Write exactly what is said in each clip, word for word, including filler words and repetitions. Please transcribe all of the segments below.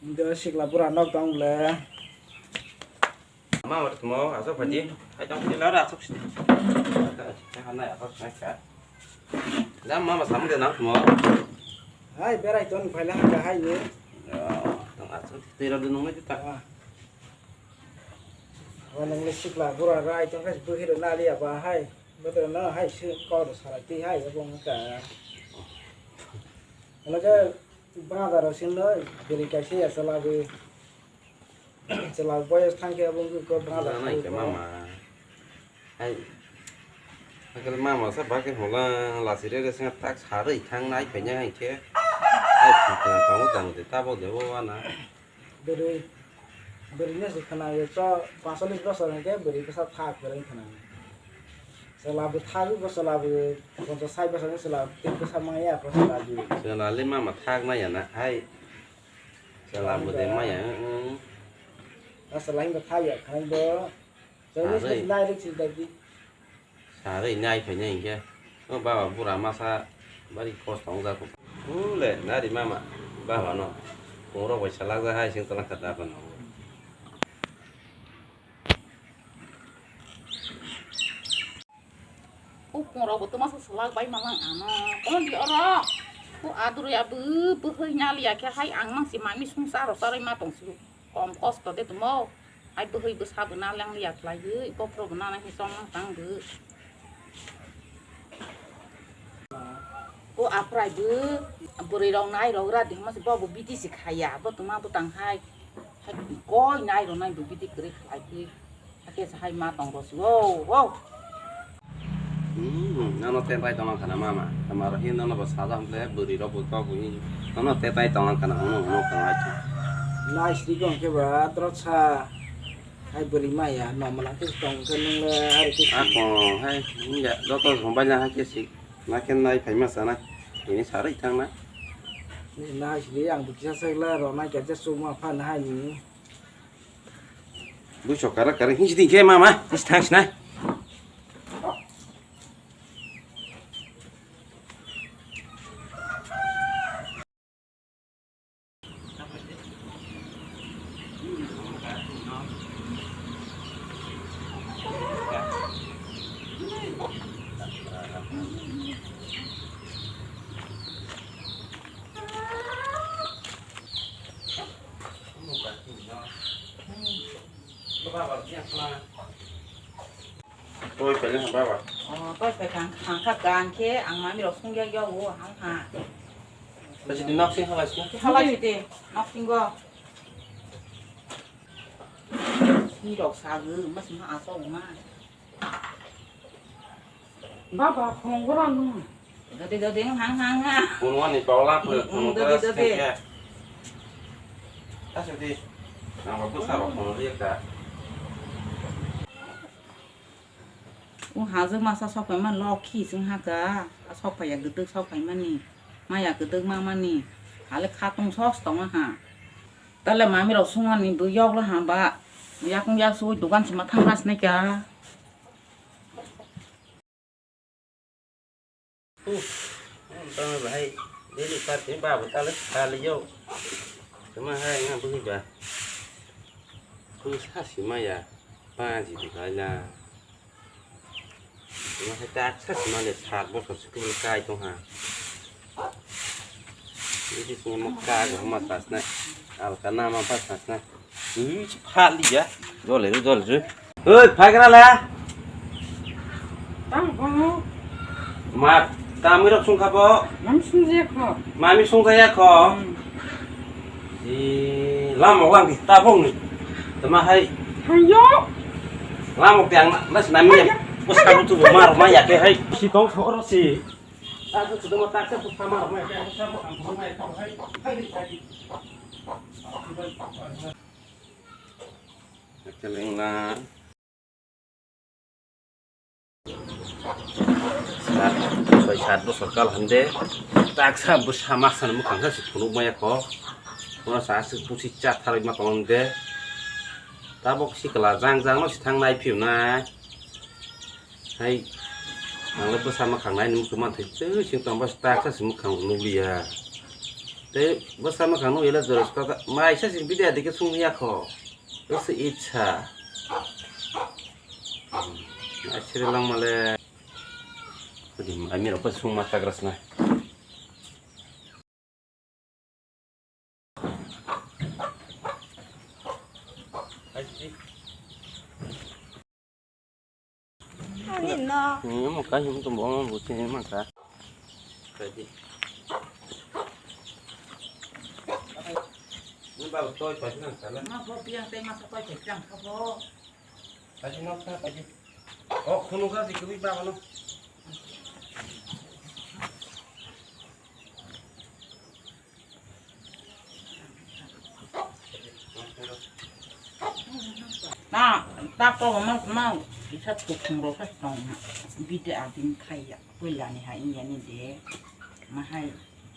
Do sikla bura nok tong le. Ma, wala tumo, asok phaji. Hai tong phaji, lara asok sini. Hai, hai, asok sini ka. Jam ma, ma, sam de na tumo. Hai, berai ton phaila hangka hai ni. Ya, tong asok tira dunung ni ta. Ah. Wanang le sikla bura rai tong kai buhiro nali apa hai. Betul na hai si kau do sarai ti hai, abong ka. Wala ke bazar o sino beri kaisa ya sala bi. Chwla boyos thang khe abo wngkha ko bwla. Nana hai hwnkhe ko. Mama. Hai. Hakhe mama sa ba khe hwnla lasi re re swnga tak sarwi thang nai phai nai hai khe. Hai thang thang tamo tamo de tabo de bo wana. Bwrwi, bwrwi no se khwna yo to pasolis bosor hwnkhe bwrwi bwsa thak kwrwng khwna. Chwla bo thagwi bo chwla bo ponchas sait bosor ni chwla tei bwsa maya ko chwla bo. Chwla le mama thak maya na hai. Chwla bo de maya, mm. Asa lain bo thaya khan bo. Chwla ni Arei. Nai rik sin dagi. Sarwi nai phai nai hinkhe. O baba bura masa bari kosto wng jak. Ule nari mama baba no. Pungrok bai salak jak hai sing tala kha da phano. O pungrok bo twma se swlak bai ma lang ano. Kono di oro. O adurui abo bwhwi naliya khe hai ang mang se mami sungsa aro charwi ma tong si. Kom kosto de tumo. Hai bwhwi bwsa bo na lang liya khlaiwi, bophro bo nana khe chong lang tang bo. O aprai bo bwrwi rok nai rok ra di hama se bo bo bidi se khaya. Bo twma bo tang hai. Hai koi nai rok nai bo bidi kwrwi khlai khe. Hakhe se hai ma tong rw si o, o. Hmm, nono tetai tonglang khana mama. Tama rok hin nono bo sajak hwn le bwrwi rok bo kok bo hin. Nono tetai tonglang khana hwnwi hwnwi tong hai khe. Nai sri kong khe ba tro sa. Hai bwrwi maya no mala khe tong khe nung le hari khe. Ako hai hinga joto jombai na hai khe si. Na khe nai phai ma sana. Ini sarwi thang na. Nai sri ang bo kisa sakla ro nai khe chuma phan hai ni. Bui sok kara kara hinsi ding khe mama, is thang sinai. Toi pele ha baba. Oh, toi pe kang kang kha kang khe ang mami rok sung yak yak o hang ha. Kasi di nok sing halai sing. Halai si de nok sing go. Si rok sa gu mas ma aso ma. Baba, khongo rang nung. Dodi, dodi, hang, hang, ha. Phone wani paula phe, phone dodi, dodi. Kasi di. Nang ba busa ba phone liya ka. O hajwk masa sok pai man lokhi sing ha ka. A sok pai ya gdwk sok pai mani. Maya gdwk ma mani. Hale khatung sos tong ha. Tale mami rok sungani bo yok la ha ba. Yakung yak sui dukan sima thang ras nai ka. Huh, ang tamo bahai daily party ba bo tale tale yo. Tama hai nga bui ba. Bui sa si maya. Ba ji di bai la. Tama hai tak sa si male sat bosor school kai tong ha. Bui si mo ka go ma sas na. Al ka na ma pa sas na. Ui, chi pha li ya. Dole ru, dole ru. Oi, phai gra la. Tang phano. Ma, ta mui rok sung kha bo. Mam sung je kho. Mami sung ja ya kho. Hmm. Ji, lam mok lang di ta bong ni. Tama hai. Hayo. Lam mok tiang na, na sinami ya. Hayo. Bus kamu tu ma rok ma ya ke hai. Si tong tho ro si. Ta tu tu ma ta sa tu ma rok ma ya ke. Sa mo ang ma ya hai. Hai hai. Ekelengla. Sat, soi sat bosor kal hande. Taksa bwsa maksa ni mwkhang khe se phunuk maya kho. Bono sa aswk pusi cha tharwi ma tong de. Tabok sikla jang jang no se thang nai phiyo na. Hai, ang le bwsa mwkhang nai nung kwma thwi twi sing tong bas taksa se mwkhang nukliya. Tei bwsa mwkhang nukya le joros kok mai sa sing bidi adike sung ya kho. Bwsa itsa. Asiri lang male. Udi ami rok sung ma chagra sna. Ani no. Ni mo ka him tum bo mo bu se ma ka. Ka di. Ni ba toi pa nang ka la. Ma bo piang te ma sa toi te piang ka bo. Ka di no ka ka di. Oh, khunu ka di ku ba no. Na, ta ko ma ma kisa tukhum ro sa tong na. Bidi adin khaya. Puila ni ha inya ni de. Ma hai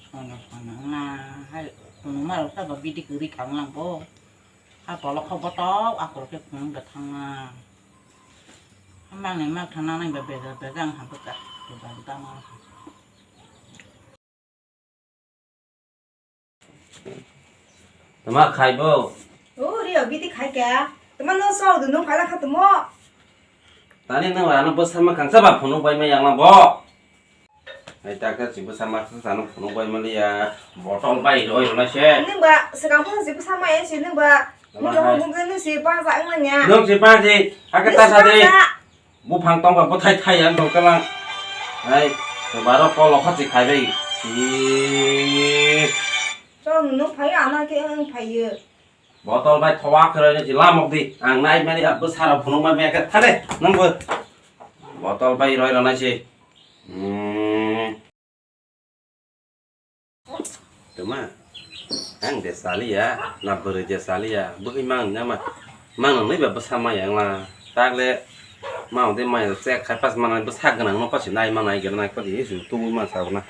sono sono na hai kunu ma ro sa ba bidi kuri khang lang bo. Ha tolo kho botok akor ke kunu ga thang na. Mang ni ma thang na nai ba bega bega ang ha bega. Bega ta ma. Tama khai bo? O, rio, bidi khai kya? Tama no sao du nung kala kha tumo. Tani nang la no bwsa ma khangsa ba phunuk bai ma yang na bo. Ai ta ka chi bwsa ma khangsa no phunuk bai ma liya. Botol bai roi roi se. Nung ba, sekang phung si bwsa ma yang si nung ba. Tama hai. Nung si pa sa ang na nya. Nung si pa si, aka ta sa de. Nung si pa sa. Buphang tongkha bwthai thai ang tong kala. Hai, baro kol okha chi khai bai. Ee. Chol nung phai ana ke ang phai ye. Botol bai thowa khe roi nai chi lamok di. Ang nai mani abo sara phunuk ma me ka thare nang bo. Botol bai roi rana chi. Hmm. Tuma, ang de saliya, na bwrwi de saliya, bwkhi mang na ma, mang nang nai ba bwsa maya wngla, tak le, ma de maya chek khai pas manai bwsa gwnang no pasi nai manai gwnang nai pasi hisu tubu ma sa na.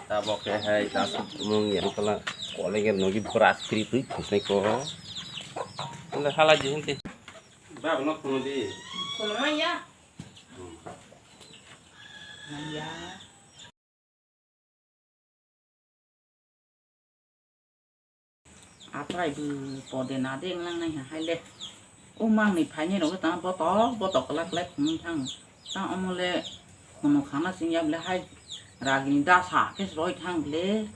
Tabok khe hai ta mung yang kala college nogi brush kri twi khusnai ko. Tunda hala di hinte. Bab no khunu di. Khunu maya. Maya. Aphai bu pode na de wnglang nai ha hai le. O mang ni phai ni rok tang botok botok kwlak kwlak khumui thang. Tang omo le kuno khana sing ya bole hai ragini dasa khe roi thang bole.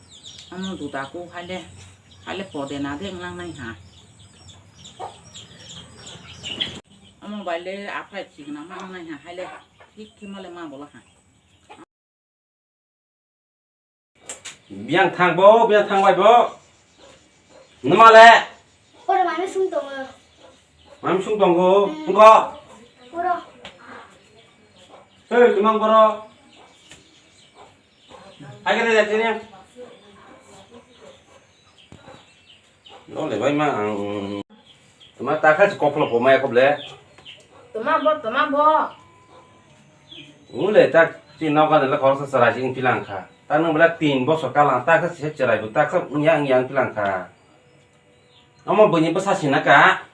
Omo duda ku hai le. Hai le pode na de wnglang nai ha. Omo bai le aphai chikna ma wng nai ha hai le. Thik khe ma le ma bolo ha. Biyang thang bo, biyang thang bai bo. Numa le? Oro mami sung tongo. Mami sung tongo. Hmm. Engko? Oro. Hei, tumang boro. Hai kene jati ni. No le bai ma ang. Tuma ta kha si koklo po maya kop le. Tuma bo, tuma bo. Ule ta ti noka le khoroksa chwrai si wng pilang kha. Ta nung bela tin bosor kalang ta kha si chwrai bo ta kha wng ya wng ya wng pilang kha. Omo buini bwsa sina ka.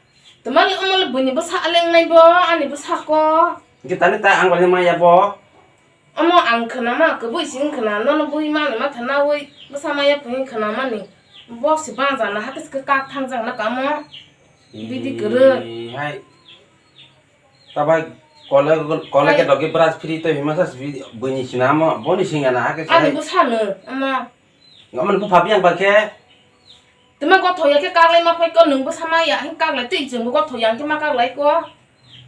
Tuma le omo le buini bwsa le wng nai bo ani bwsa ko. Hingke tani ta ang bai maya bo. Omo ang khwnama kwbwi sing khwna, nono bui mani matha nawi bwsa maya phungi khwnamani. Bo se banja na hakhe se kak thangjak na kamo. Bidi kwrwi. Ee, hai. Tabai kole, kole ke hai dogi brush free to hima sa bini sinamo, boni singa na hakhe se. Ani hai. Bwsano, omo. Omo bupha biyang ba khe. Tuma gotho ya khe kaklai ma phai ko, nwng bwsa ma ya, hin kaklai twi chwng bo gotho ya, hwnkhe ma kaklai ko.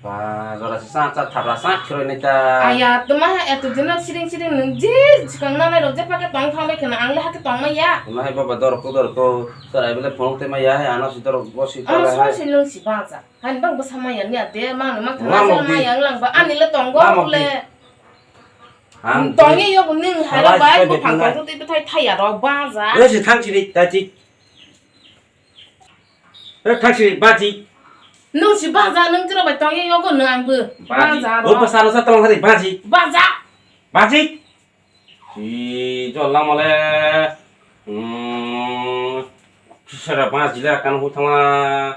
Ba, jora se sa, sa, thapra sa, khiroi nai ta. Aya, tuma eto dino siring siring nwng je swkang nanai rok je pake tong thang bai khwna, ang le hakhe tong ma ya. Tuma hai baba dor ko, dor ko, chwrai bole phone twi ma ya, hai ano si dor bo si. Ano kala so hai. Si nwng si baja. Hai bang bwsa ma ya ni ade, mang mang thang ma ya, ang lang ba, ani le tong go le. Ang tong ye yo nwng hai rok bai, bupha ko twi bwthai thai ya rok baja. Yo si thang siri, ta chi. Eh, thaksi, baji. Nwng si baja, nwng chwra bai tong ye yogo nwng ang bo. Baji. Baja ro. Bo bwsano sa tong hari, baji. Baja. Baji. Si jol lang male. Hmm. Kisara baji le kan hu thangla.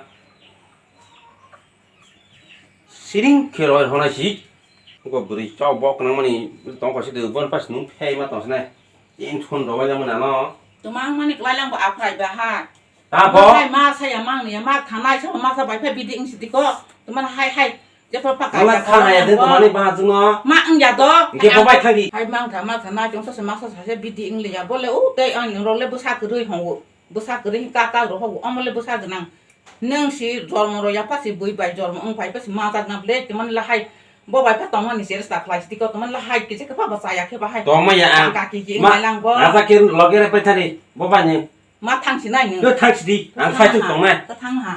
Siring khe roi honai si. Ko bwrwi chao bok nang mani tong ko si de bon pas nung phei ma tong sinai. Tension roi lang mani ano. Tumang mani klai lang bo aphrai ba ha. Ta bo. Hai ma sa ya mang ni ya ma thanai sa ma sa bai phe bidi ing si di ko. Tuman hai hai. Je pha pha Mala kha na ya de tumani ba jung no. Ma ang ya do. Ke bo bai thagi. Hai mang tha ma tha na jong sa sa ma sa sa se bidi ing le ya bo le u te ang ro le bo sa kwrwi hong u. Bwsa kwrwi ka ka rw hogo, omo le bwsa gwnang. Nwng si jormo rw ya pha si bui bai jormo wng phai pha si ma jak na ble, tongmani le hai bo bai pha tongmani se rwsta khlai si tiko, tongmani le hai kisa kwpha bo chaya khe ba hai. Tongma ya ang. Kaki ki Ma, wng nai lang bo. Raja ke loge re paithari, bo bai ni. Ma thang si nai nwng. Yo thang si di, ang Thang phai tu ha. Tong nai. Ka thang ha.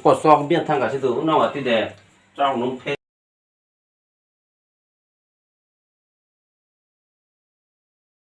Ko sok bian thang ka si tu, no wa ti de. Chao nung phe.